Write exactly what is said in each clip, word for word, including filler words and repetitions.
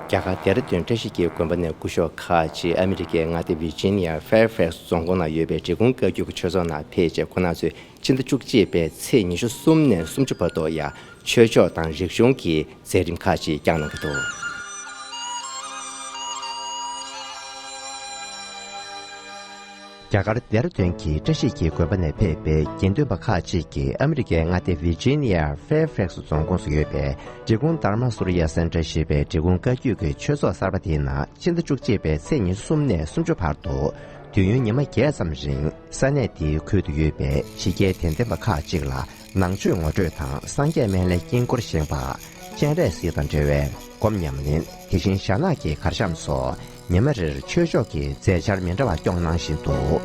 རྒྱ་གར་ལྡེ་ར་ལྡུན་བཀྲ་ཤིས་འཁྱིལ་དགོན་པ་ནས་སྐུ་ཞབས་ཁག་ཅིག་ཨ་མི་རི་ཀའི་མངའ་སྡེ་ཝི་ཇི་ནི་ཡ་ཧྥེར་ཕེག་སི་རྫོང་ཁོངས་ནང་ཡོད་པའི་འབྲི་གུང་བཀའ་བརྒྱུད་ཀྱི་ཆོས་ཚོགས་ནང་ཕེབས་རྗེས། ཁོང་རྣམ་ཚོས་ཕྱི་ཟླ་བཅུ་གཅིག་པའི་ཚེས་ཉི་ཤུ་གསུམ་ནས་སུམ་ཅུ་བར་དུ་ཡང་ཆོས་ཕྱོགས་དང་རིག་གཞུང་གི་མཛད་རིམ་ཁག་ཅིག་བསྐྱངས་གནང་གི་འདུག་རྒྱ་གར་ལྡེ་ར་ལྡུན་གྱི་བཀྲ་ཤིས་འཁྱིལ་དགོན་པ་ནས་ཕེབས་པའི་དགེ་འདུན་པ་ཁག་ཅིག་གིས་ཨ་མི་རི་ཀའི་མངའ་སྡེ་ཝི་ཇི་ནི་ཡ་ཧྥེར་ཕེག་སི་རྫོང་ཁོངས་སུ་ཡོད་པའི་འབྲི་གུང་དྷརྨ་སུ་རི་ཡ་སེན་ཊར་ཞེས་པའི་འབྲི་གུང་བཀའ་བརྒྱུད་ཀྱི་ཆོས་ཚོགས་གསར་པ་དེའི་ནང་ཕྱི་ཟླ་བཅུ་གཅིག་པའི་ཚེས་ཉི་ཤུ་གསུམ་ནས་སུམ་ཅུ་བར་དུ་དུས་ཡུན་ཉི་མ་བརྒྱད་ཙམ་རིང་ས་གནས་དེའི་ཁུལ་དུ་ཡོད་པའི་ཕྱི་རྒྱལ་དད་ལྡན་པ་ཁག་ཅིག་ལ་ནང་ཆོས་ངོ་སྤྲོད་དང་སངས་རྒྱས་སྨན་བླའི་དཀྱིལ་འཁོར་བཞེངས་པ། སྤྱན་རས་གཟིགས་དང་འབྲེལ་བའི་སྒོམ་ཉམས་ལེན། དེ་བཞིན་ཞྭ་ནག་གི་གར་འཆམ་སོགས་ཉི་མ་རེར་ཆོས་ཕྱོགས་ཀྱི་མཛད་འཆར་མི་འདྲ་བ་སྐྱོང་གནང་བཞིན་འདུག་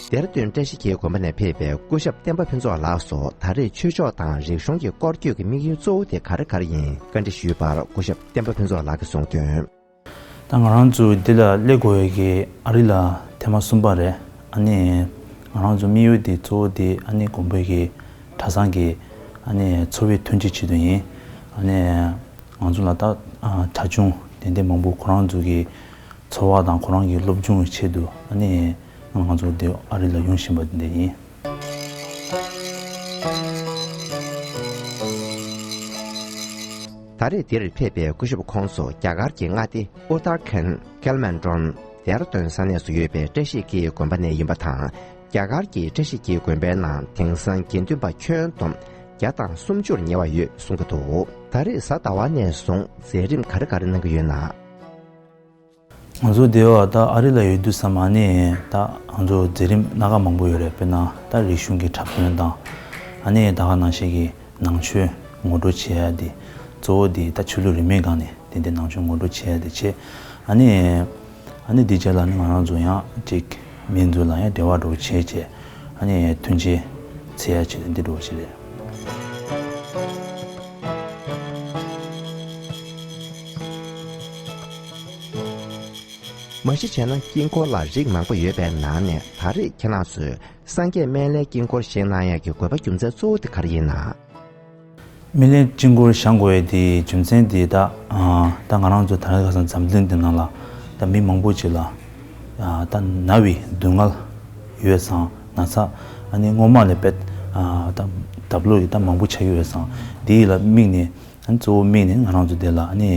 ལྡེ་ར་ལྡུན་བཀྲ་ཤིས་འཁྱིལ་དགོན་པ་ནས་ཕེབས་པའི་སྐུ་ཞབས་བསྟན་པ་ཕུན་ཚོགས་ལགས་སུ་ད་རེས་ཆོས་ཕྱོགས་དང་རིག་གཞུང་གི་སྐོར་སྐྱོད་ཀྱི་དམིགས་ཡུལ་གཙོ་བོ་དེ་ག་རེ་ག་རེ་ཡིན་བཀའ་འདྲི་ཞུས་པར་སྐུ་ཞབས་བསྟན་པ་ཕུན་ཚོགས་ལགས་ཀྱིས་གསུངས་དོན། ད་ང་རང་ཚོ་འདི་ལ་སླེབས་དགོས་ཡས་ཀྱི་ཨ་རི་ལ་ཐེངས་མ་གསུམ་པ་རེད། ཨ་ནི་ང་རང་ཚོ་དམིགས་ཡུལ་དེ་གཙོ་བོ་དེ་ཨ་ནི་དགོན་པའི་གི་གྲྭ་ཚང་གི་ཨ་ནི་འཚོ་བའི་མཐུན་རྐྱེན་ཆེད་དུ་ཡིན། ཨ་ནི་ང་ཚོ་ལ་ད་ཨ་གྲྭ་ཆུང་དེ་འདྲ་མང་པོ་ཁོ་རང་ཚོ་གི་འཚོ་བ་དང་ཁོ་རང་གི་སློབ་སྦྱོང་གི་ཆེད་དུ་ཨ་ནི་ང་ཚོ་འདི་ཨ་རི་ལ་ཡོང་བཞིན་པ་དེ་འདྲ་ཡིན། ད་རེས་འདིར་ཕེབས་པའི་སྐུ་ཞབས་ཁོང་ཚོ་རྒྱ་གར་གྱི་མངའ་སྡེ་ཨུ་ཏར་ཁན་ཁལ་མན་ཀྲོན་ལྡེ་ར་ལྡུན་ས་གནས་སུ་ཡོད་པའི་བཀྲ་ཤིས་འཁྱིལ་དགོན་པ་ནས་ཡིན་པ་དང་། རྒྱ་གར་གྱི་བཀྲ་ཤིས་འཁྱིལ་དགོན་པའི་ནང་དེང་སང་དགེ་འདུན་པ་ཁྱོན་བསྡོམས་བརྒྱ་དང་སུམ་ཅུར་ཉེ་བ་ཡོད་གསུང་གི་འདུག་ད་རེས་གཟའ་ཟླ་བ་ནས་བཟུང་མཛད་རིམ་ག་རེ་ག་རེ་གནང་གི་ཡོད་ན། ང་ཚོ་འདི་བ་ད་ཨ་རི་ལ་ཡོད་དུས་ཙམ་ཨ་ནི་ད་ང་ཚོ་མཛད་རིམ་སྣ་ཁ་མང་པོ་ཡོད་རེད། དཔེར་ན་ད་རིག་གཞུང་གི་འཁྲབ་སྟོན་དང་། ཨ་ནི་ད་ག་ནང་བཞིན་གྱི་ནང་ཆོས་ངོ་སྤྲོད་བྱེད་ཡ་དེ་གཙོ་བོ་དེ་ད་ཆོས་ལུགས་རིས་མེད་སྒང་ནས་དེ་འདྲའི་ནང་ཆོས་ངོ་སྤྲོད་བྱེད་ཡ་དེ་བྱེད། ཨ་ནི་ཨ་ནི་དེ་རྗེས་ལ་ནི་ང་རང་ཚོ་ཡང་ཅིག་མི་ཚོ་ལ་ཡང་འབྲེལ་བ་འགྲོ་བྱེད་བྱེད། ཨ་ནི་མཐུན་རྐྱེན་འཚོལ་ཡ་བྱེད་དེ་འདི་འགྲོ་བྱེད་རེད། མ་གཞི་བྱས་ན་དཀྱིལ་འཁོར་ལ་རིགས་མང་པོ་ཡོད་པའི་ནང་ནས་ད་རེས་ཁྱེད་རང་ཚོས་སངས་རྒྱས་སྨན་བླའི་དཀྱིལ་འཁོར་བཞེངས་གནང་ཡག་གི་དགོས་པ་རྒྱུ་མཚན་གཙོ་བོ་དེ་ག་རེ་ཡིན་ན། སྨན་བླའི་དཀྱིལ་འཁོར་བཞེངས་དགོས་ཡ་དེའི་རྒྱུ་མཚན་དེ་ད་ད་ང་རང་ཚོ་ད་རེས་ཁ་སང་འཛམ་གླིང་འདི་ནང་ལ་ད་མི་མང་པོ་ཅིག་ལ་ད་ན་བའི་སྡུག་བསྔལ་ཡོད་ཙང་ན་ཚ་ཨ་ནི་སྔོན་མ་ལས་དཔེ་ད་ད་བློ་ཡི་ད་མང་པོ་ཆགས་ཀྱི་ཡོད་ཙང་དེ་ཡི་ལ་དམིགས་ནས། ཨ་ནི་གཙོ་བོ་དམིགས་ནས་ང་རང་ཚོ་འདི་ལ་ཨ་ནི་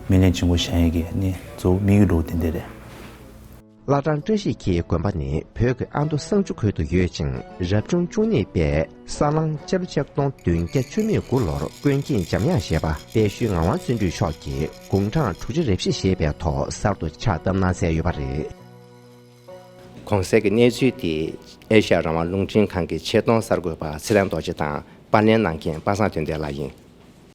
སྨན་བླའི་དཀྱིལ་འཁོར་བཞེངས་ཡས་ཀྱི་ཨ་ནི་གཙོ་བོ་དམིགས་ཡུལ་འདྲ་བོ་དེ་འདྲ་རེད། བླ་བྲང་བཀྲ་ཤིས་འཁྱིལ་དགོན་པ་ནི་བོད་ཀྱི་ཨ་མདོ་བསང་ཆུ་ཁུལ་དུ་ཡོད་ཅིང་། རབ་བྱུང་བཅུ་གཉིས་པའི་ས་གླང་ལྕགས་ལོ་ཆིག་སྟོང་བདུན་བརྒྱ་བཅུ་མེད་དགུ་ལོར་ཀུན་མཁྱེན་འཇམ་དབྱངས་བཞད་པ་དཔལ་ཤུལ་ངག་དབང་བརྩོན་འགྲུས་མཆོག་གིས་དགུང་གྲངས་དྲུག་ཅུ་རེ་བཞི་བཞེས་པའི་ཐོག་གསར་དུ་ཕྱག་བཏབ་གནང་མཛད་ཡོད་པ་རེད། གོང་གསལ་གྱི་གནས་ཚུལ་དེ་ཨེ་ཤ་ཡ་རང་དབང་རླུང་འཕྲིན་ཁང་གི་ཆེད་གཏོང་གསར་འགོད་པ་ཚེ་རིང་རྡོ་རྗེ་དང་པར་ལེན་གནང་མཁན་པ་སངས་དོན་ལྡན་ལགས་ཡིན།